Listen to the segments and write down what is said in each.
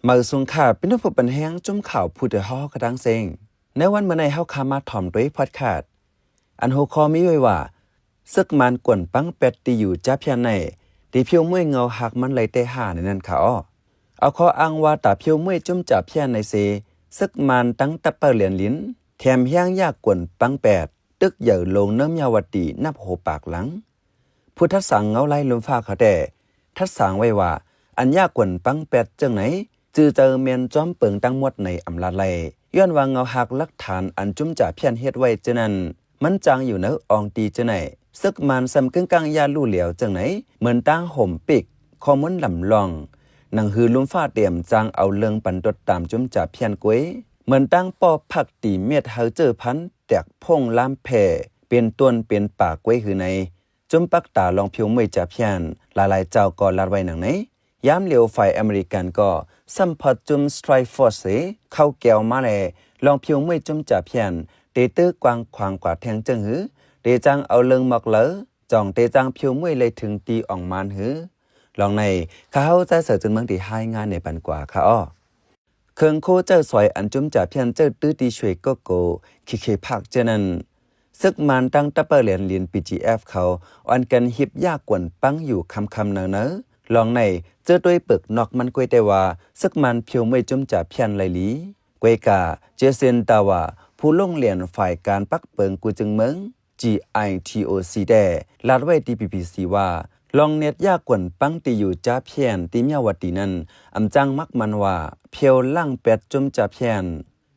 ເໝີສູງຄ່ະ ພີ່ນ້ອງຜູ້ປັນແຮງ ຊຸມຂ່າວຜູ້ເດາະຮອກະທັງເຊັງ. ໃນວັນມື້ໃນ ເຮົາຄາມາຖ່ອມໂຕຍພອດຄາດ ອັນຫົວຂໍ້ມີໄວ້ວ່າ ເສິກມານກວນປັງແປດຕີຢູ່ຈາພຽນໃນ ຕີຜິວມວຍເງົາຮັກມັນໄລ່ແຕ່ຫ້າໃນນັ້ນຄ່ະອໍ. ເອົາຂໍ້ອ້າງວ່າ ຕາຜິວມວຍຈຸ້ມຈາພຽນໃນເຊ ເສິກມານຕັ້ງຕັບເປີແລນລິນ ແຖມແຮງຢາກວນປັງແປດ ຕຶກໃຫຍ່ໂລງເນີມຍາວະຕີນັບໂຫປາກຫຼັງ. ຜູ້ທັດສາງເງົາລາຍລົມຟ້າເຂົາແຕ່ ທັດສາງໄວ້ວ່າ ອັນຢາກວນປັງແປດເຈີ່ງໃນ ຈື່ເຈີແມ່ນຈອມເປິງທັງໝົດໃນອຳລາດໄລ່ ຍ້ອນວ່າເງົາຮັກຫຼັກຖານອັນຈຸ້ມຈາພຽນເຮັດໄວ້ເຈີ່ງນັ້ນ ມັນຈ້າງຢູ່ໃນອອງຕີເຈີ່ງໃນ ເສິກມານສ່ຳກຶ້ງກ້າງຢາລູ້ຫຼຽວເຈີ່ງໃນ ເໝືອນຕ່າງໂຮມປິກ ຂໍ້ມູນລຳລອງ ໜັງສືລົມຟ້າຕຽມຈ້າງເອົາເລື່ອງປັນຕົດຕາມຈຸ້ມຈາພຽນກວຍ ເໝືອນຕ່າງປໍ້ພັກຕີເມັດເຮົາເຈີພັນ ແຕກໂພງລາມແຜ່ ເປັນຕົ້ນເປັນປາກວຍ ຫືອໃນ ຈຸ້ມປັກຕາລອງຜິວມວຍຈາພຽນ ຫຼາຍໆເຈົ້າກໍລາດໄວ້ໜັງໃນ. ຍາມຫຼຽວຝ່າຍອາເມລິກັນກໍສ່ຳພອດຈຸ້ມ Strikeforce ເຊ ເຂົ້າແກວມາແລ ລອງຜິວມວຍຈຸ້ມຈາພຽນ ເຕຕື້ກວ້າງຂວາງກວ່າແທ່ງເຈີ່ງ ຫືອເຕຈ້າງເອົາເລື່ອງໝອກເລີ ຈ່ອງເຕຈ້າງຜິວມວຍໄລ່ເຖິງຕີອອງມານ ຫືອ. ລອງໃນ ຂ້າເຮົາ ຈາຍເສີ ເຈີນເມືອງ ທີ່ຮາຍງານໃນປັນກວ່າຄ່ະອໍ. ເຄິ່ງໂຄເຈົ້າສອຍອັນຈຸ້ມຈາພຽນເຈົ້າຕື້ທີ່ຊ່ວຍໂກໂກ ເຄເຄພາກເຈີ່ງນັ້ນ ເສິກມານຕັ້ງຕັບເປີແລນລິນ ບີຈີເອັຟ ເຂົາ ອ່ອນກັນຮິບຢາກວນປັງຢູ່ຄ່ຳໆເນີໆ. ລອງໃນ ເຈີໂຕຍເປິກນອກມັນກວຍແຕ່ວ່າ ເສິກມານຜິວມວຍຈຸ້ມຈາພຽນໄລ່ຫຼີ. ກວຍກາ ເຈເຊນ ຕາວາ ຜູ້ລົງລຽນຝ່າຍການປັກເປິງກູ້ເຈີນເມືອງ ຈີໄອທີໂອຊີ ແຕ່ ລາດໄວ້ທີ່ ບີບີຊີ ວ່າ ລອງເນັດຢາກວນປັງຕີຢູ່ຈາພຽນ ທີ່ມຽວະຕີນັ້ນ ອຳຈ້າງມັກມັນວ່າ ຜຽວລ້າງແປດຈຸ້ມຈາພຽນ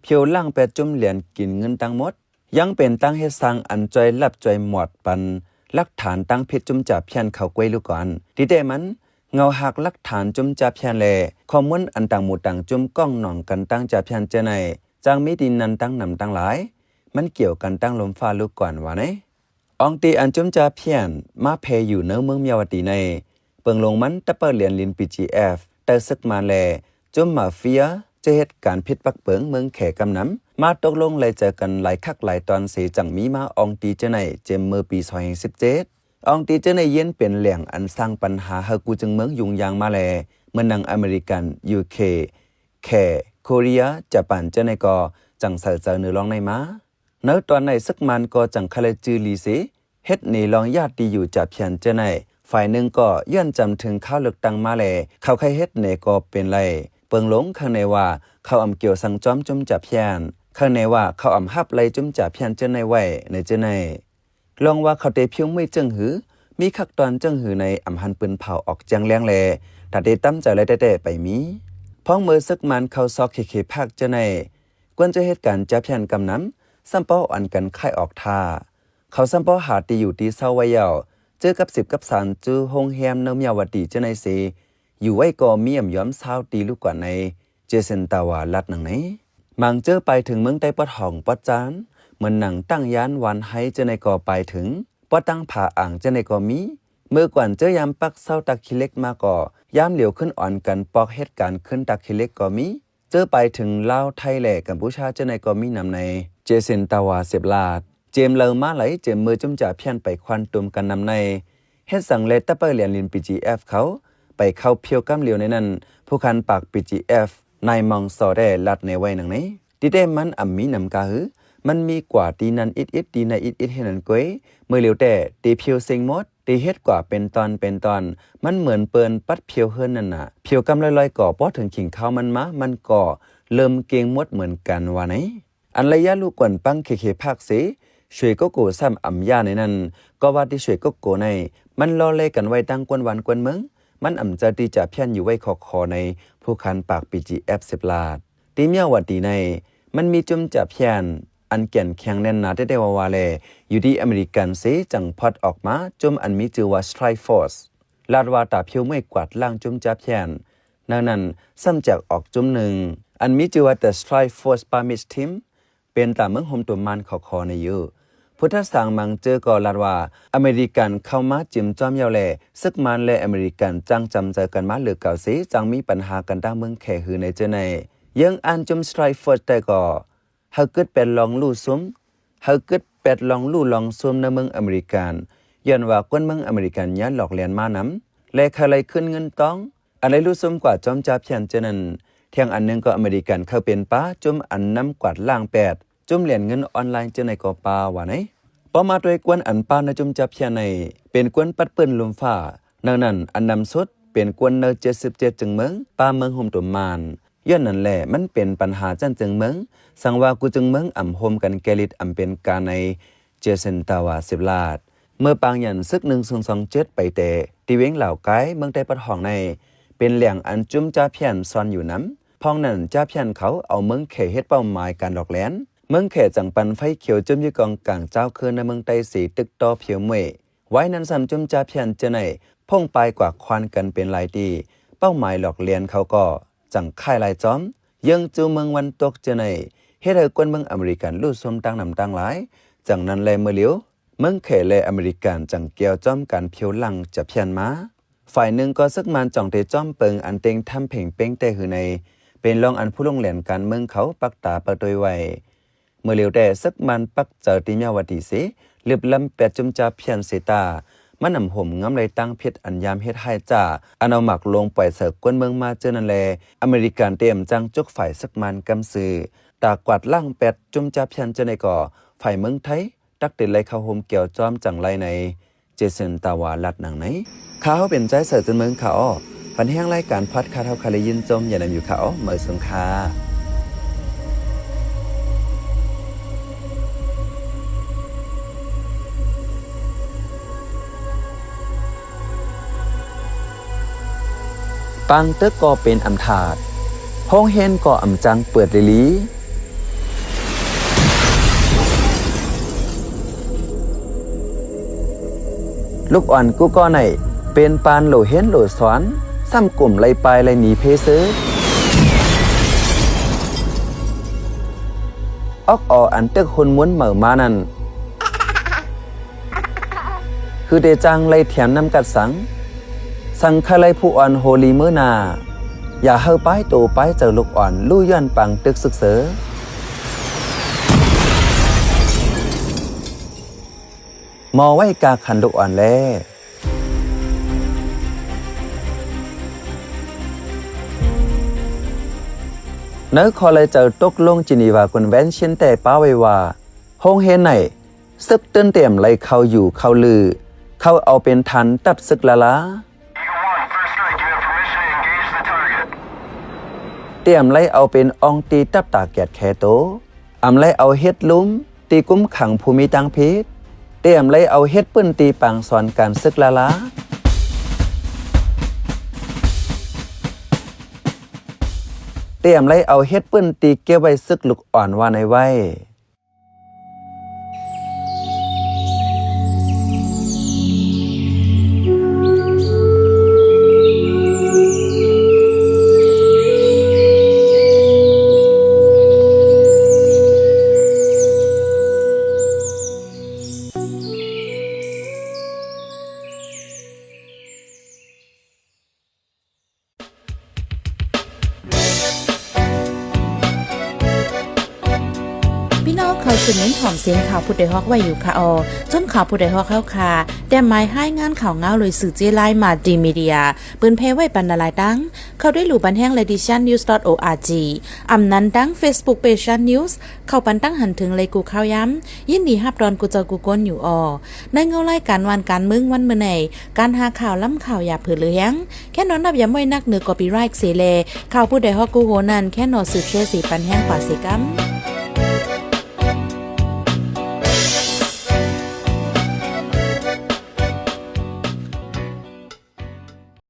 ຜຽວລ້າງແປດຈຸ້ມແລນກິນເງິນທັງໝົດ ຍັງເປັນຕ່າງເຮັດສ້າງອັນຈ່ອຍລັບຈ່ອຍໝອດປັນ ຫຼັກຖານຕັ້ງເພຈຈຸ້ມຈາພຽນເຂົາກວຍລູກກ່ອນ. ທີ່ແທ້ມັນ ເງົາຮັກຫຼັກຖານຈຸ້ມຈາພຽນ ແລະ ຂໍ້ມູນອັນຕ່າງໝູ່ຕ່າງຈຸ້ມກ້ອງໜອງກັນຕັ້ງຈາພຽນເຈີ່ງໃນ ຈ້າງມີທີ່ນັ້ນຕັ້ງນຳຕັ້ງຫຼາຍ ມັນກ່ຽວກັນຕັ້ງລົມຟ້າລູກກ່ອນວ່າໃນ. ອອງຕີອັນຈຸ້ມຈາພຽນ ມາແຜ່ຢູ່ເນີເມືອງມຽວະຕີໃນ ເປິງລົງມັນ ຕັບເປີແລນລິນ ບີຈີເອັຟ ໃຕ້ເສິກມານ ແລະ ຈຸ້ມມາເຟຍ ຈະເຮັດການຜິດປັກເປິງເມືອງແຂກຳນຳ ມາຕົກລົງໄລ່ໃຈກັນຫຼາຍຄັກຫຼາຍຕອນເສ ຈັ່ງມີມາອອງຕີເຈີ່ງໃນ ເຈັມເມື່ອປີສອງພັນສິບເຈັດ. ອອງຕີເຈີ່ງໃນ ເຢັນເປັນແຫຼ່ງອັນສ້າງປັນຫາໃຫ້ກູ້ເຈີນເມືອງຫຍຸ້ງຍາງມາແລ ເໝືອນໜັງອາເມລິກັນ ຢູເຄ ແຂ ໂຄເຣຍ ຈາປານເຈີ່ງໃນກໍຈັ່ງໃສ່ໃຈເນີລອງໃນມາ. ໃນຕອນໃນ ເສິກມານກໍຈັ່ງຄະເລຈື່ລີເສ ເຮັດເນລອງຢາດທີ່ຢູ່ຈາພຽນເຈີ່ງໃນ ຝ່າຍໜຶ່ງກໍຍ້ອນຈຳເຖິງຄາວເລືອກຕັ້ງມາແລ ເຂົາໃຄ່ເຮັດເນກໍເປັນໄລ ເປິງລົງຂ້າງໃນວ່າ ເຂົາອຳກ່ຽວສັ່ງຈອມຈຸ້ມຈາພຽນ ຂ້າງໃນວ່າ ເຂົາອຳຮັບໄລ່ຈຸ້ມຈາພຽນເຈີ່ງໃນໄວ້ໃນເຈີ່ງໃນ. ລອງວ່າເຂົາເຕຜິວມວຍເຈີ່ງຫື ມີຄັກຕອນເຈີ່ງຫືໃນ ອຳຫັນປືນເຜົາອອກແຈ້ງແລງແລ ຖ້າເຕຕຳໃຈໄລແຕ່ໆໄປມີ. ພ້ອງເມີເສິກມານເຂົ້າຊອກເຄເຄພາກເຈີ່ງໃນ ກວນຈະເຮັດການຈາພຽນກຳນຳ ສ່ຳປໍອອນກັນຂາຍອອກທ່າ ເຂົາສ່ຳປໍຫາທີ່ຢູ່ທີ່ເຊົາໄວ້ແລ້ວ ເຈີກັບສິບກັບສານຈຸໂຮງແຮມເນີມຍາວະຕີເຈີ່ງໃນເສ ຢູ່ໄວ້ກໍມີອຳຍອມຊາວຕີລູກກວ່າໃນ ເຈເຊນ ຕາວາ ລັດໜັງໃນ. ມັງເຈີປາຍເຖິງເມືອງໃຕ້ປອດຫ້ອງປອດຈານ ເໝືອນໜັງຕັ້ງຢ້ານວານໄຮເຈີ່ງໃນກໍປາຍເຖິງ ປອດຕັ້ງຜາອ່າງເຈີ່ງໃນກໍມີ. ເມື່ອກ່ອນເຈີຍາມປັກເຊົາຕາກຂີ້ເຫຼັກມາກໍ ຍາມຫຼຽວຂຶ້ນອອນກັນປອກເຮັດການຂຶ້ນຕາກຂີ້ເຫຼັກກໍມີ. ເຈີປາຍເຖິງລາວ ໄທ ແລະ ກຳປູຊາເຈີ່ງໃນກໍມີນຳໃນ ເຈເຊນ ຕາວາ ເສບລາດ. ເຈມເລີມາໄຫຼ ເຈມເມີຈຸ້ມຈາພຽນໄປຄວັນຕຸມກັນນຳໃນ ເຮັດສັງແລຕະເປີແລນລິນ ບີຈີເອັຟ ເຂົາ ໄປເຂົ້າພຽວກຳຫຼຽວໃນນັ້ນ ຜູ້ຄັນປາກ ບີຈີເອັຟ ນາຍມອງຊໍແດ່ລັດແນໄວ້ໜັງໃນ. ທີ່ແທ້ມັນອຳມີນຳກາຫື ມັນມີກວ່າທີ່ນັ້ນອິດໆ ທີ່ໃນອິດໆ ເຮັດນັ້ນກວຍ ເມີຫຼຽວແຕ່ ເຕພຽວເຊັງໝົດ ເຕເຮັດກວ່າເປັນຕອນເປັນຕອນ ມັນເໝືອນເປີນປັດພຽວເຮືອນນັ້ນນະ ພຽວກຳລອຍໆ ກໍພໍເຖິງຂິງຄາວມັນມາ ມັນກໍເລີ່ມເກັ່ງໝົດເໝືອນກັນວ່າໃນ. ອັນໄລຍະລູກກວນປັງເຄເຄພາກເສ ຊ່ວຍໂກໂກຊ້ຳອຳຢາໃນນັ້ນ ກໍວ່າທີ່ຊ່ວຍໂກໂກໃນ ມັນລໍເລກັນໄວ້ຕັ້ງກວນວັນກວນເມືອງ ມັນອຳຈະຕິຈາພຽນຢູ່ໄວ້ຂໍໆໃນ ຜູ້ຄັນປາກ ບີຈີເອັຟ ເສບລາດ. ທີ່ມຽວະຕີໃນ ມັນມີຈຸ້ມຈາພຽນ ອັນແກ່ນແຂງແໜ້ນໜາແຕ່ໆວ່າໆແລ ຢູ່ທີ່ອາເມລິກັນເສ ຈັ່ງພອດອອກມາ ຈຸ້ມອັນມີຊື່ວ່າ Strikeforce ລາດວ່າຕາພຽວມວຍກວາດລ້າງຈຸ້ມຈາພຽນ ນອກນັ້ນ ຊ້ຳແຈກອອກຈຸ້ມໜຶ່ງ ອັນມີຊື່ວ່າ The Strikeforce Pyramid Team ເປັນຕາເມືອງໂຮມຕຸມມານຂໍໆໃນຢູ່. ຜູ້ທັດສາງມັງເຈີກໍລາດວ່າ ອາເມລິກັນເຂົ້າມາຈິມຈອມຢາວແລ ເສິກມານ ແລະ ອາເມລິກັນຈັ່ງຈຳໃຈກັນມາເຫຼືອເກົ່າເສ ຈັ່ງມີປັນຫາກັນຕັ້ງເມືອງແຂຫືໃນເຈີໃນ. ເຢີ້ງອ່ານຈຸ້ມ Strikeforce ແຕ່ກໍ ເຮົາກຶດແປດລອງຮູ້ຊຸມ ເຮົາກຶດແປດລອງຮູ້ລອງຊຸມໃນເມືອງອາເມລິກັນ ຍ້ອນວ່າຄົນເມືອງອາເມລິກັນຍານຫຼອກລຽນມານຳ ແລະ ເຂົາໄລ່ຄືນເງິນຕອງ ອັນໄດ້ຮູ້ຊຸມກວ່າຈອມຈາພຽນເທື່ອນັ້ນ ທຽງອັນໜຶ່ງກໍອາເມລິກັນເຂົ້າເປັນປາຈຸ່ມອັນນຳກວາດລ້າງແປດ ຈຸ່ມຫຼຽນເງິນອອນລາຍຈັ່ງໃດກໍປາວ່າໄນ. ຕໍ່ມາດ້ວຍກວນອັນປາໃນຈຸ່ມຈາພຽນໃນ ເປັນກວນປັດປືນລຸ່ມຟ້າ. ໃນນັ້ນອັນນຳສຸດເປັນກວນໃນເຈັດສິບເຈັດຈຶ່ງເມືອງ ປາເມືອງໂຮມຕຸມມານ. ຍ້ອນນັ້ນແຫຼະ ມັນເປັນບັນຫາຊັ້ນຈຶ່ງເມືອງ ສັງວ່າກູ່ຈຶ່ງເມືອງອຳໂຮມກັນແກ່ລິດອຳເປັນການໃນ ເຈເຊັນ ຕາວາ ສິບລາດ. ເມື່ອປາງຢັນສຶກໜຶ່ງສູນສອງເຈັດໄປແຕ່ ທີ່ວຽງຫຼາວກາຍ ເມືອງໃຕ້ປະທ້ອງໃນ ເປັນແຫຼ່ງອັນຈຸ່ມຈາພຽນຊ່ອນຢູ່ນຳ. ພ້ອມນັ້ນຈາພຽນເຂົາເອົາເມືອງແຂເຮັດເປົ້າໝາຍການຫຼອກແລ່ນ. ເມືອງແຂຈັ່ງປັນໄຟຂຽວຈຸ່ມຢູ່ກອງກາງເຈົ້າຄືນໃນເມືອງໃຕ້ສີຕຶກຕໍ່ພຽວໝວຍ. ວາຍນັ້ນຊ້ຳຈຸ່ມຈາພຽນເທື່ອໃນ ພົ່ງປາຍກວ່າຄວານກັນເປັນຫຼາຍທີ່ ເປົ້າໝາຍຫຼອກແລ່ນເຂົາກໍ ຈັ່ງຄ້າຍລາຍຈອມ ເຍືອງຈູເມືອງວັນຕົກເທື່ອໃນ ເຮັດໃຫ້ກວນເມືອງອາເມລິກັນຫຼູ່ຊຸ່ມຕ່າງນຳຕ່າງຫຼາຍ. ຈັ່ງນັ້ນແລເມື່ອຫຼຽວ ເມືອງແຂ ແລະ ອາເມລິກັນຈັ່ງກ່ຽວຈອມກັນຜິວຫຼັງຈາພຽນມາ. ຝ່າຍໜຶ່ງກໍເສິກມານຈ່ອງເຕະຈອມເປິງອັນເຕັງທຳເພງເປັງແຕ່ຫືໃນ ເປັນລອງອັນຜູ້ລົງແລ່ນການເມືອງເຂົາປັກຕາປະໂຕຍໄວ້. ເມື່ອຫຼຽວແຕ່ເສິກມານປັກໃຈຕີເມຍວາຕີເສ ລຶບລຳແປດຈຸ່ມຈາພຽນເສຕາ ມານຳໂຮມງຳໄລ່ຕັ້ງເພັດອັນຍາມເຮັດຮ້າຍຈ້າ ອັນເອົາໝາກໂລງປ່ອຍໃສ່ກວນເມືອງມາເທື່ອນັ້ນແລ ອາເມລິກັນຕຽມຈັ່ງຈຸກຝ່າຍເສິກມານກຳຊື່ ຕາກວາດລ້າງແປດຈຸ່ມຈາພຽນເທື່ອໃດກໍ ຝ່າຍເມືອງໄທ ຕັກຕິດໄລ່ເຂົ້າໂຮມກ່ຽວຈອມຈັ່ງໄລ່ໃນ ເຈເຊັນ ຕາວາ ລັດນາງໃນ. ຂ້າເຮົາເປັນໃຈເສີດຈຸນເມືອງຂ້າອໍ ພັນແຮງລາຍການພອດຄາດເຮົາຄາໄດ້ຍິນຊົມ ຢ່າລືມຢູ່ຂ້າອໍ ເມີຍຊົງຄ່າ. ປາງຕຶກກໍເປັນອຳທາດ ໂຮງຮຽນກໍອຳຈັງເປີດລີລີ. ລູກອ່ອນກູ່ກໍໄດ້ ເປັນປານໂຫຼຮຽນໂຫຼສອນ ຊ້ຳກຸມໄລ່ປ້າຍໄລ່ໜີເພຊື່. ອອກອໍອັນຕຶກຮຸນມຸນເໝີມານັ້ນ ຄືເດຈ້າງໄລ່ທຽມນ້ຳກັດສັງ ສັງຄະໄລຜູ້ອ່ອນໂຮລີເມີນາ ຢ່າເຮົາປ້າຍໂຕປ້າຍເຈົ້າລູກອ່ອນ ລູ້ຍ້ອນປາງຕຶກຊຶກເຊີ ໝໍໄວ້ກາຂັນລູກອ່ອນແລ. ໃນຂໍ້ໄລ່ເຈົ້າຕົກລົງຈີນີວາຄອນເວັນຊິນແຕ່ປ້າໄວ້ວ່າ ໂຮງຮຽນໃນ ຊຶກຕື່ນຕຽມໄລ່ເຂົ້າຢູ່ເຂົ້າລື ເຂົ້າເອົາເປັນຖານທັບຊຶກລາລາ ຕຽມໄລ່ເອົາເປັນອ່ອງຕີຕັບຕາແກດແຄໂຕ ອຳໄລ່ເອົາເຮັດລຸ່ມຕີກຸມຂັງຜູ້ມີຕ່າງຜິດ ຕຽມໄລ່ເອົາເຮັດປືນຕີປາງສອນການຊຶກລາລາ ຕຽມໄລ່ເອົາເຮັດປືນຕີເກັບໄວ້ຊຶກລູກອ່ອນວ່າໃນໄວ້. ພີ່ນ້ອງເຂົ້າສູ່ມິນຫອມເສັງຂ່າວຜູ້ດອຍຮອກໄວ້ຢູ່ຄະອໍ ຊົນຂ່າວຜູ້ດອຍຮອກເຮົາຄະ ແຕ້ມໝາຍຮາຍງານຂ່າວງາວໂດຍສື່ເຈ້ລາຍ Multimedia ເປີນແຜ່ໄວ້ປັນຫຼາຍໆຕັ້ງ ເຂົ້າດ້ວຍລູກບັນແຮງ Ladition News dot org ອຳນັ້ນຕັ້ງ Facebook Page Shan News ເຂົ້າປັນຕັ້ງຫັນເຖິງໄລກູ່ຂ່າວຍາມ ຍິນດີຮັບຕ້ອນກູ່ເຈົ້າກູ່ຄົນຢູ່ອໍ. ໃນເງົາລາຍການວານການເມືອງວັນມື້ໃນ ການຫາຂ່າວລ້ຳຂ່າວຢ່າເຜີເຫຼືອແຮງ ແຄ່ນອນນັບຢາມໄວ້ນັກເໜືອ copyright ເສແລ ຂ່າວຜູ້ດອຍຮອກກູ່ໂຮນັ້ນ ແຄ່ນອນສືບແຊເສປັນແຮງກວ່າເສກຳ.